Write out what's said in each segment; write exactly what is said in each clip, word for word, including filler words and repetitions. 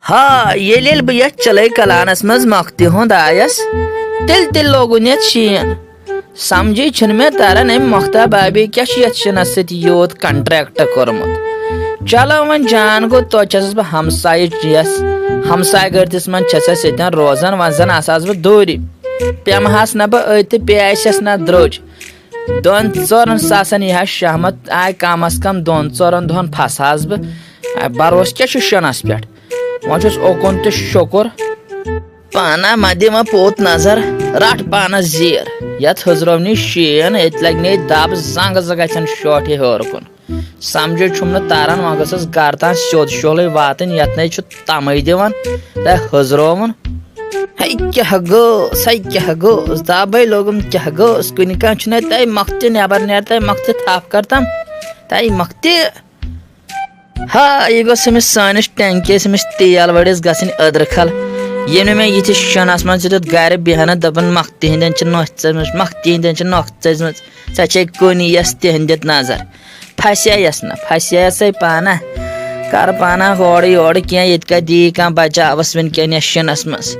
ہا، ییٚلہِ ییٚلہِ بہٕ یتھ چِلے کلانس منٛز مۄختہِ ہُنٛد آیس، تیٚلہِ تیٚلہِ لوگُن یتھ شیٖن۔ سمجھے چھُنہٕ مےٚ تران، أمۍ مۄختا بابی کیٛاہ چھُ یتھ شِنس سۭتۍ یوٗت کنٹریکٹ کوٚرمُت۔ چلو وۄنۍ جان گوٚو، توتہِ چھسس بہٕ ہمسایہِ یس، ہمسایہِ گٔرتِس منٛز چھسس ییٚتٮ۪ن روزان، وۄنۍ زن آسہٕ ہس بہٕ دوٗرِ۔ پیمہٕ ہس نہ بہٕ أتۍ تہٕ پیٚیہِ آسٮ۪س نہ درٛوج۔ دۄن ژورن ساسن یی ہا شہمت، آے کم از کم دۄن ژورن دۄہن پھسہٕ ہس بہٕ۔ آے بروسہٕ کیٛاہ چھُ شِنس پٮ۪ٹھ؟ وۄنۍ چھُس اوکُن تہِ شُکُر۔ پانہ مہ دِ وۄنۍ پوٚت نظر، رٹھ پانس زیٖر۔ یتھ ہٕنٛزروٕنی شیٖن، ییٚتہِ لگہِ نے دب، زنٛگہٕ زٕ گژھن شوٹھِ ہیوٚر کُن۔ سمجھے چھُم نہٕ تران، وۄنۍ گٔژھٕس گرٕ تام سیوٚد شولٕے واتٕنۍ، یتھ نے چھُ تمے دِوان۔ تہ ہٕنٛزرووُن۔ ہے کیٛاہ گوٚوس، ہے کیٛاہ گوٚوس، دبے لوگُم کیٛاہ گوٚوس، کُنہِ کانٛہہ چھُنہ تہٕ مۄختہِ نٮ۪بر نیر، تہٕ مۄختہِ تھپھ کر تم، تہٕ مۄختہِ۔ ہا، یہِ گوٚژھ أمِس سٲنِس ٹینکی، أمِس تیل وٲلِس گژھٕنۍ أدرٕ کھل۔ ییٚمہِ مےٚ یِتھِس شِنَس منٛز یوٚتَتھ گرِ بیٚہنہٕ دَپان، مۄختہِ ہِنٛدٮ۪ن چھِ نۄچھ ژٔجمٕژ، مۄختہِ ہِنٛدٮ۪ن چھِ نۄچھ ژٔجمٕژ، ژےٚ چھے کُنہِ یَس تِہِنٛدِ دِتھ نظر۔ پھسییَس نہ، پھسییَسَے پانہ۔ کَرٕ پانہ ہورٕ یورٕ کینٛہہ، ییٚتہِ کَتہِ دی کانٛہہ بچاوَس وٕنکٮ۪ن یَتھ شِنَس منٛز۔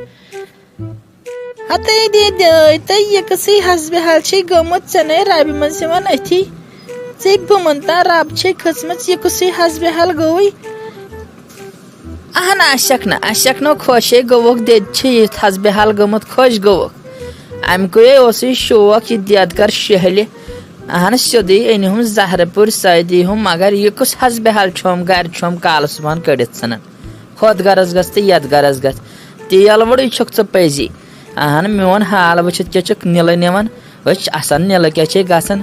ہتے دے دٲے تہٕ یہِ کٕسٕے حسبِ حال چھے گٔمٕژ، ژےٚ نے ربہِ منٛز یِوان أتھی۔ ژے بہٕ منتا رب چھے کھٔژمٕژ، یہِ کُسٕے حسبِ حال گوٚوٕے؟ اہن، اَسٮ۪کھ نہٕ، اَسٮ۪کھ نہٕ خۄشے گوٚوُکھ، دٮ۪دِ چھِ یِتھ حسبِ حال گٔمٕژ، خۄش گوٚوُکھ۔ اَمہِ کُے اوسُے شوق یہِ دٮ۪د کر شہلہِ۔ اہن، سیوٚدُے أنۍ ہُم زہرٕ پوٗرۍ سۭتی ہُم، مگر یہِ کُس حسبِ حال چھُم گرِ چھُم کالہٕ صُبحن کٔڑِتھ ژھٕنان۔ ہۄتھ گرس گژھ تہٕ یتھ گرس گژھ، تیل وُڑٕے چھُکھ ژٕ پٔزی۔ اہن، میون حال وٕچھِتھ کیٛاہ چھُکھ نِلہٕ نِوان؟ أسۍ چھِ آسان نِلہٕ کیٛاہ چھے گژھان؟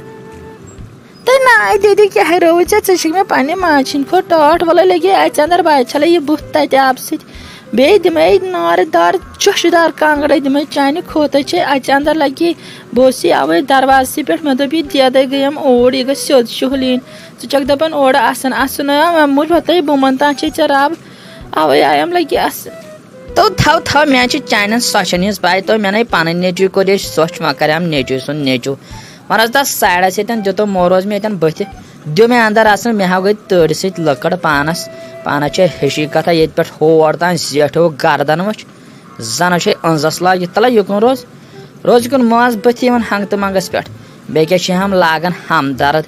تہٕ ناے دِدِ کیٛاہ رٲوٕے ژےٚ؟ ژےٚ چھِکھ مےٚ پننہِ ماجہِ ہِنٛدۍ کھۄتہٕ ٹاٹھ۔ وَلہٕ لگے اَژِ اندر، بہٕ اَژِ چھَلے یہِ بُتھ تَتہِ آبہٕ سۭتۍ۔ بیٚیہِ دِمے نارٕ دار، چۄشہِ دار کانٛگڑے دِمے چانہِ کھوتہٕ چھے اَژِ اندر لگے۔ بہٕ اوسُس یہِ اَوَے دروازسٕے پٮ۪ٹھ، مےٚ دوٚپ، یہِ دٮ۪دے گٔیم اوٗرۍ، یہِ گٔژھ سیوٚد شُہلِنۍ۔ ژٕ چھَکھ دَپان اورٕ اَسُن، اَسُن، آ، وۄنۍ مُج ہوتَے بہٕ مَن تام چھے ژےٚ رَب۔ اَوَے آیم لگے اَسُن۔ تو تھو تھو، مےٚ چھِ چانٮ۪ن سۄچھن ہِنٛز پَے، تو مےٚ نے پَنٕنۍ نیٚچوٗ کوٚر ییٚتہِ سۄچھ، وۄنۍ کَرٮ۪م نیٚچوٗ سُنٛد نیٚچوٗ۔ وۄنۍ ٲس تَتھ سایڈَس ییٚتٮ۪ن، دیُتُم مورٕ اوس مےٚ ییٚتٮ۪ن بٕتھِ، دیُت مےٚ اَندَر اَژنہٕ، مےٚ ہا گٔے تٔڑۍ سۭتۍ لٔکٕر پانَس۔ پانَس چھےٚ ہِشی کَتھا، ییٚتہِ پٮ۪ٹھ ہور تام زیٹھیو گَردَن وٕچھ، زَنہٕ چھے أنٛزَس لٲگِتھ۔ تَلہ یُکُن روز، روز یُکُن، ماز بٕتھِ یِوان ہنٛگہٕ تہٕ منٛگَس پٮ۪ٹھ۔ بیٚیہِ کیٛاہ چھِ ہم لاگان ہمدرد؟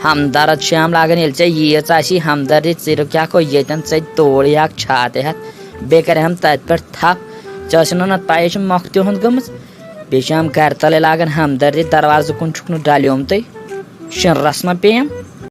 ہمدرد چھِ ہم لاگان، ییٚلہِ ژےٚ ییٖژ آسی ہمدردی، ژٕ رُکیٛاکھ ہو ییٚتٮ۪ن، ژےٚ توڑ یاکھ چھاتہٕ ہٮ۪تھ، بیٚیہِ کَرِ ہم تَتہِ پٮ۪ٹھ تھپھ۔ ژےٚ ٲسٕے نہٕ نَتہٕ پَیی، یہِ چھِ مۄختہِ ہُنٛد گٔمٕژ۔ بیٚیہِ چھِ ہم گَرِ تَلَے لاگان ہمدردی، دروازٕ کُن چھُکھ نہٕ ڈَلیومتُے۔ شِنرَس ما پیٚیَم؟